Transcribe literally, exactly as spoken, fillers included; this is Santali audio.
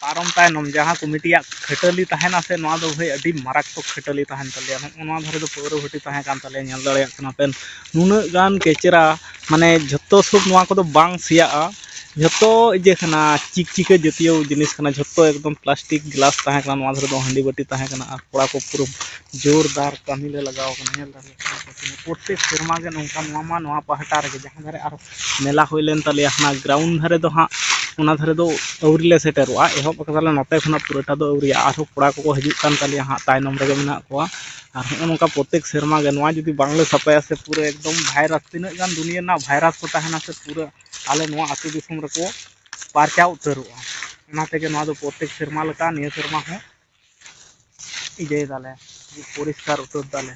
ᱯᱟᱨᱚᱢ ᱛᱟᱭᱱᱚᱢ ᱡᱟᱦᱟᱸ ᱠᱚᱢᱤᱴᱤᱭᱟᱜ ᱠᱷᱟᱹᱴᱟᱹᱞᱤ ᱛᱟᱦᱮᱱᱟ ᱥᱮ, ᱱᱚᱣᱟ ᱫᱚ ᱵᱷᱟᱹᱭ ᱟᱹᱰᱤ ᱢᱟᱨᱟᱠᱛᱚᱠ ᱠᱷᱟᱹᱴᱟᱹᱞᱤ ᱛᱟᱦᱮᱱ ᱛᱟᱞᱮᱭᱟ᱾ ᱱᱚᱜᱼᱚ ᱱᱚᱣᱟ ᱫᱷᱟᱨᱮ ᱫᱚ ᱯᱟᱹᱣᱨᱟᱹ ᱵᱷᱟᱹᱴᱤ ᱛᱟᱦᱮᱸ ᱠᱟᱱ ᱛᱟᱞᱮᱭᱟ, ᱧᱮᱞ ᱫᱟᱲᱮᱭᱟᱜ ᱠᱟᱱᱟ ᱯᱮ ᱱᱩᱱᱟᱹᱜ ᱜᱟᱱ ᱠᱮᱪᱨᱟ, ᱢᱟᱱᱮ ᱡᱷᱚᱛᱚ ᱥᱩᱫ ᱱᱚᱣᱟ ᱠᱚᱫᱚ ᱵᱟᱝ ᱥᱮᱭᱟᱜᱼᱟ, ᱡᱷᱚᱛᱚ ᱤᱭᱟᱹ ᱠᱟᱱᱟ, ᱪᱤᱠᱪᱤᱠᱟᱹ ᱡᱟᱹᱛᱤᱭᱚ ᱡᱤᱱᱤᱥ ᱠᱟᱱᱟ, ᱡᱷᱚᱛᱚ ᱮᱠᱫᱚᱢ ᱯᱞᱟᱥᱴᱤᱠ ᱜᱞᱟᱥ ᱛᱟᱦᱮᱸ ᱠᱟᱱᱟ, ᱱᱚᱣᱟ ᱫᱷᱟᱨᱮ ᱫᱚ ᱦᱟᱺᱰᱤ ᱵᱟᱹᱴᱤ ᱛᱟᱦᱮᱸ ᱠᱟᱱᱟ, ᱟᱨ ᱠᱚᱲᱟ ᱠᱚ ᱯᱩᱨᱟᱹ ᱡᱳᱨᱫᱟᱨ ᱠᱟᱹᱢᱤ ᱞᱮ ᱞᱟᱜᱟᱣ ᱠᱟᱱᱟ᱾ ᱧᱮᱞ ᱫᱟᱲᱮᱭᱟᱜ ᱠᱟᱱᱟ ᱯᱮ, ᱯᱨᱚᱛᱮᱠ ᱥᱮᱨᱢᱟ ᱜᱮ ᱱᱚᱝᱠᱟ ᱱᱚᱣᱟ ᱢᱟ ᱱᱚᱣᱟ ᱯᱟᱦᱴᱟ ᱨᱮᱜᱮ, ᱡᱟᱦᱟᱸ ᱫᱷᱟᱨᱮ ᱟᱨ ᱢᱮᱞᱟ ᱦᱩᱭ ᱞᱮᱱ ᱛᱟᱞᱮᱭᱟ, ᱦᱟᱱᱟ ᱜᱨᱟᱣᱩᱱᱰ ᱫᱷᱟᱨᱮ ᱫᱚ ᱦᱟᱸᱜ, ᱚᱱᱟ ᱫᱷᱟᱨᱮ ᱫᱚ ᱟᱹᱣᱨᱤ ᱞᱮ ᱥᱮᱴᱮᱨᱚᱜᱼᱟ, ᱮᱦᱚᱵ ᱠᱟᱫᱟᱞᱮ ᱱᱚᱛᱮ ᱠᱷᱚᱱᱟᱜ ᱯᱩᱨᱟᱹᱴᱟ ᱫᱚ ᱟᱹᱣᱨᱤᱭᱟᱜᱼᱟ᱾ ᱟᱨᱦᱚᱸ ᱠᱚᱲᱟ ᱠᱚᱠᱚ ᱦᱤᱡᱩᱜ ᱠᱟᱱ ᱛᱟᱞᱮᱭᱟ ᱦᱟᱸᱜ, ᱛᱟᱭᱱᱚᱢ ᱨᱮᱜᱮ ᱢᱮᱱᱟᱜ ᱠᱚᱣᱟ᱾ ᱟᱨ ᱦᱚᱸᱜᱼᱚ ᱱᱚᱝᱠᱟ ᱯᱨᱚᱛᱮᱠ ᱥᱮᱨᱢᱟ ᱜᱮ ᱱᱚᱣᱟ ᱡᱩᱫᱤ ᱵᱟᱝᱞᱮ ᱥᱟᱯᱷᱟᱭᱟ ᱥᱮ, ᱯᱩᱨᱟᱹ ᱮᱠᱫᱚᱢ ᱵᱷᱟᱭᱨᱟᱥ, ᱛᱤᱱᱟᱹᱜ ᱜᱟᱱ ᱫᱩᱱᱤᱭᱟᱹ ᱨᱮᱱᱟᱜ ᱵᱷᱟᱭᱨᱟᱥ ᱠᱚ ᱛᱟᱦᱮᱱᱟ ᱥᱮ, ᱯᱩᱨᱟᱹ ᱟᱞᱮ ᱱᱚᱣᱟ ᱟᱹᱛᱩ ᱫᱤᱥᱚᱢ ᱨᱮᱠᱚ ᱯᱟᱨᱪᱟᱣ ᱩᱛᱟᱹᱨᱚᱜᱼᱟ᱾ ᱚᱱᱟ ᱛᱮᱜᱮ ᱱᱚᱣᱟ ᱫᱚ ᱯᱨᱚᱛᱮᱠ ᱥᱮᱨᱢᱟ ᱞᱮᱠᱟ ᱱᱤᱭᱟᱹ ᱥᱮᱨᱢᱟ ᱦᱚᱸ ᱤᱭᱟᱹᱭ ᱫᱟᱞᱮ, ᱯᱚᱨᱤᱥᱠᱟᱨ ᱩᱛᱟᱹᱨ ᱫᱟᱞᱮ᱾